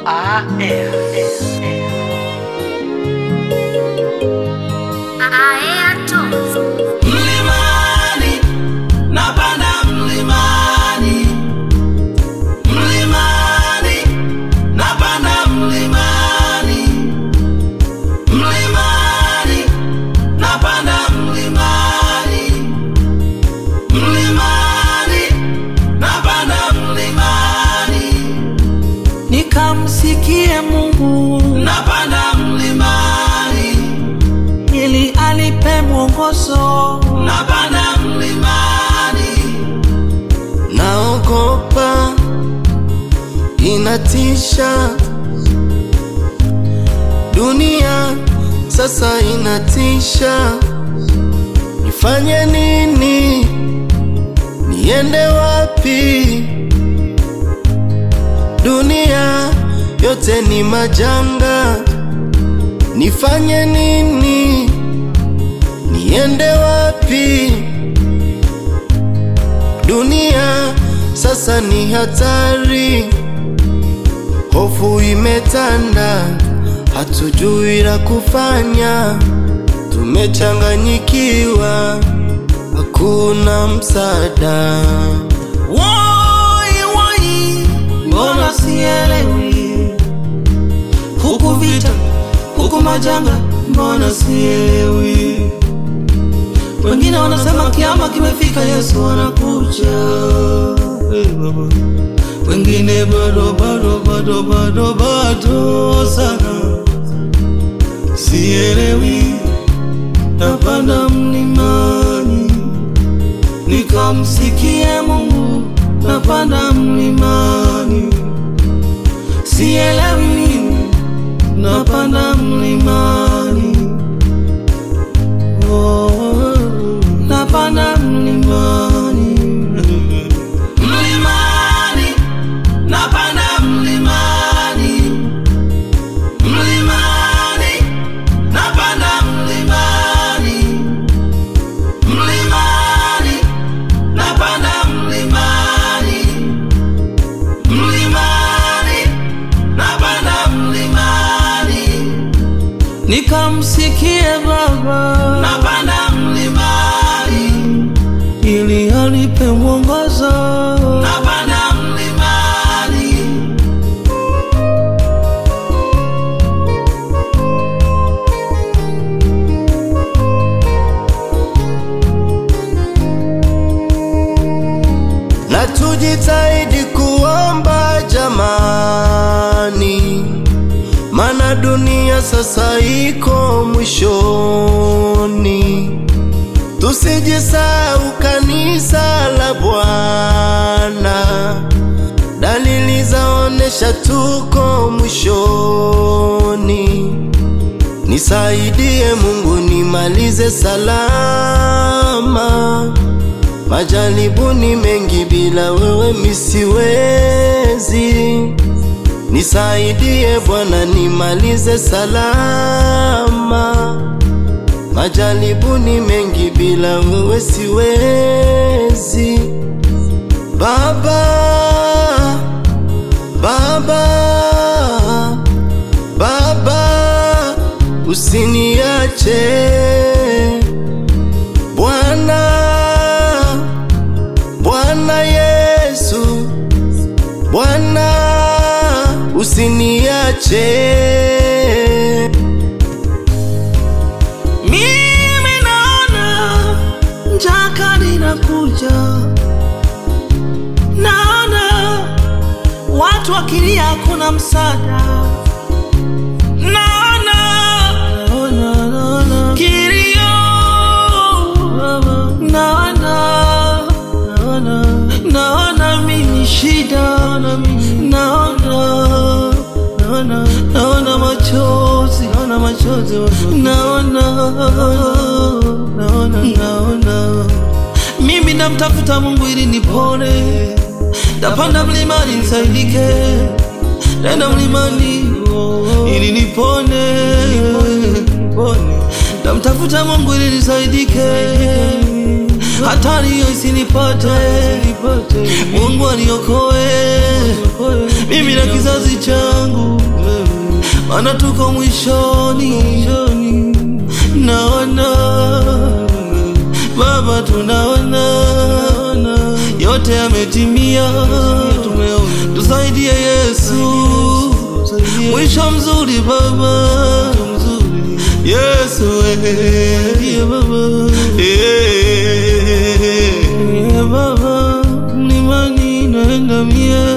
A Mlimani, napanda mlimani. Mlimani, napanda mlimani. Mlimani, napanda mlimani. Mlimani, napanda mlimani. Nikamsikie Mungu, napanda mlimani, ili anipe mwongozo, napanda mlimani. Naogopa, inatisha, dunia sasa inatisha. Nifanye nini? Niende wapi? Dunia yote ni majanga. Nifanye nini? Niende wapi? Dunia sasa ni hatari, hofu imetanda, hatujui la kufanya, tumechanganyikiwa, hakuna msaada. Woi woi, mbona sielewi? Huku vita, huku majanga, mbona sielewi? Wengine wanasema kiama kimefika, Yesu anakuja. Wengine bado bado bado bado bado sana. Sielewi, napanda mlimani, nikamsikie Mungu, napanda mlimani. Sielewi nini, napanda mlimani. Oh, napanda mlimani. Mlimani, napanda mlimani. Mlimani, napanda mlimani. Mlimani, napanda mlimani. Mlimani, napanda mlimani. Nikamsikie Baba, napanda mlimani, ili anipe mwongozo, napanda mlimani. Na tujitahidi kuomba jamani, maana dunia sasa iko mwishoni. Tusijisahau kanisa la Bwana, dalili zaonesha tuko mwishoni. Nisaidie Mungu nimalize salama, majaribu ni mengi, bila wewe misiwezi. Nisaidie Bwana nimalize salama, majaribu ni mengi, bila wewe siwezi. Baba, Baba, Baba, usiniache. Bwana, Bwana Yesu, Bwana, usiniache. Mimi naona njaa kali inakuja, naona watu wakilia hakuna msaada, naona kilio, naona naona mimi shida, naona naona machozi, naona machozi, naona naona naona. Mimi namtafuta Mungu ili nipone, napanda mlimani nisaidike, naenda mlimani ili nipone, namtafuta Mungu ili nisaidike, hatari hiyo isinipate, Mungu aniokoe. mimi na kizazi changu, maana tuko mwishoni. Naona Baba, tunaona yote yametimia, tusaidie Yesu, mwisho mzuri Baba, Yesu Baba, mlimani naenda mie,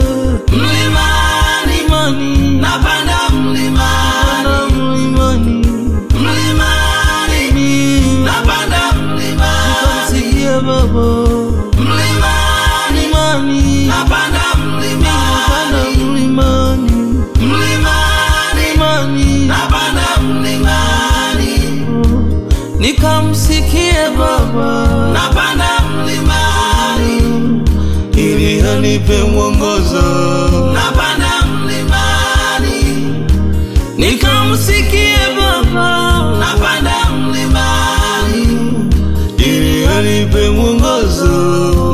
Mlimani, mlimani, napanda mlimani, mlimani, mlimani, napanda mlimani, nikamsikia Baba, mlimani, mlimani, napanda mlimani, mlimani, mlimani, mlimani, napanda mlimani, nikamsikie Baba, napanda mlimani, ili anipe mwongozo, napanda mlimani, nikamsikie Baba, napanda mlimani, ili anipe mwongozo.